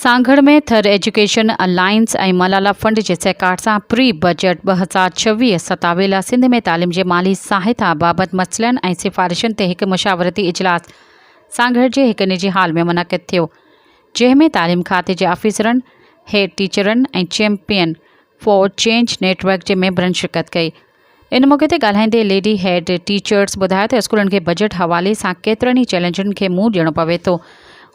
Sanghar ۾ Thar education alliance ۽ Malala fund جي سهڪار سان پري بجيٽ 2026 27 لاء سنڌ ۾ تعليم جي مالي سهائتا بابت مسئلن ۽ سفارشن تي هڪ مشاورتي اجلاس سانگهڙ جي هڪ نجي هال ۾ منعقد ٿيو جنهن ۾ تعليم کاتي جي آفيسرن، head ٽيچرن ۽ champion for change net work جي ميمبرن شرڪت ڪئي. ان موقعي تي ڳالهائيندي ليڊي هيڊ ٽيچرز ٻڌايو ته اسڪولن کي بجيٽ حوالي سان ڪيترن ئي چئلينجن کي منهن ڏيڻو پوي ٿو.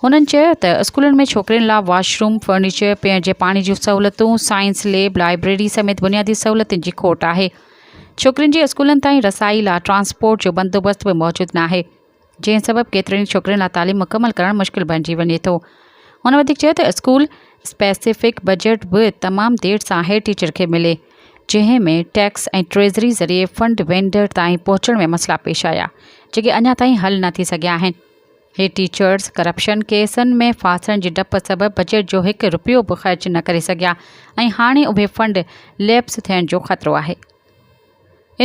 هنن چيو ته اسڪولن ۾ ڇوڪرين لا واش روم، فرنيچر، پيئڻ جي پاڻي جون سهولتون، سائنس ليب، لائبريري سميت بنيادي سهولتن جي کوٽ آهي. ڇوڪرين جي اسڪولن تائين رسائي لا ٽرانسپورٽ جو بندوبست به موجود ناهي. جنهن سبب ڪيترين ئي ڇوڪرين لاء تعليم مڪمل ڪرڻ مشڪل بڻجي وڃي ٿو. هن وڌيڪ چيو ته اسڪول اسپيسفڪ بجيٽ به تمام دير سان هيڊ ٽيچر کي ملي، جنهن ۾ ٽيڪس ۽ ٽريزري ذريعي فنڊ وينڊر تائين پهچڻ ۾ مسئلا پيش آيا، جيڪي اڃا تائين حل نه ٿي سگهيا آهن. هيڊ ٽيچرز ڪرپشن ڪيسن ۾ ڦاسڻ جي ڊپ سبب بجيٽ جو هڪ رپيو به خرچ نه ڪري سگهيا ۽ هاڻي اهي فنڊ ليپس ٿيڻ جو خطرو آهي.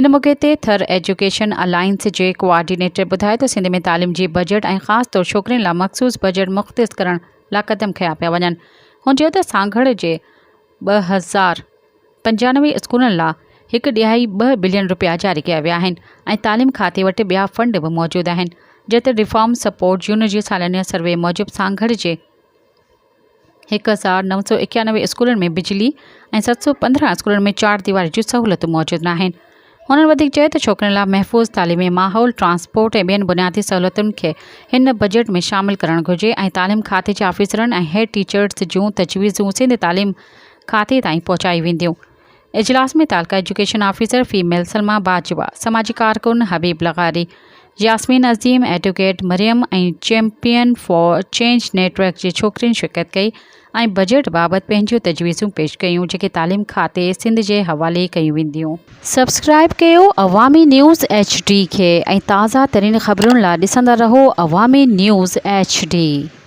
ان موقعي تي ٿر ايجوڪيشن الائنس جي ڪوآرڊينيٽر ٻڌايو ته سنڌ ۾ تعليم جي بجيٽ ۽ خاص طور ڇوڪرين لاء مخصوص بجيٽ مختص ڪرڻ لاء قدم کنيا پيا وڃن. هن چيو ته سانگهڙ جي 2095 اسڪولن لاء هڪ ڏهائي ٻه بلين رپيا جاري ڪيا ويا آهن ۽ تعليم کاتي وٽ ٻيا فنڊ به موجود آهن جڏهن ته ريفارم سپورٽ يونٽ جي سالياني سروي موجب سانگهڙ جي 1991 اسڪولن ۾ بجلي ۽ 715 اسڪولن ۾ چار ديواري جون سهولتون موجود ناهن. هنن وڌيڪ چيو ته ڇوڪرين لاء محفوظ تعليمي ماحول، ٽرانسپورٽ ۽ ٻين بنيادي سهولتن کي هن بجيٽ ۾ شامل ڪرڻ گهرجي ۽ تعليم کاتي جي آفيسرن ۽ هيڊ ٽيچرز جون تجويزون سنڌ تعليم کاتي تائين پهچائي وينديون. اجلاس ۾ تعلقه education officer female Salma Bajwa, سماجي ڪارڪن حبيب لغاري، Yasmin Azeem, advocate Maryam ۽ champion for change network جي ڇوڪرين شرڪت ڪئي ۽ بجيٽ بابت پنهنجون تجويزون پيش ڪيون جيڪي تعليم کاتي سنڌ جي حوالي ڪيون وينديون. سبسڪرائيب ڪيو عوامي نيوز ايڇ ڊي کي ۽ تازه ترين خبرن لا ڏسندا رهو عوامي نيوز ايڇ ڊي.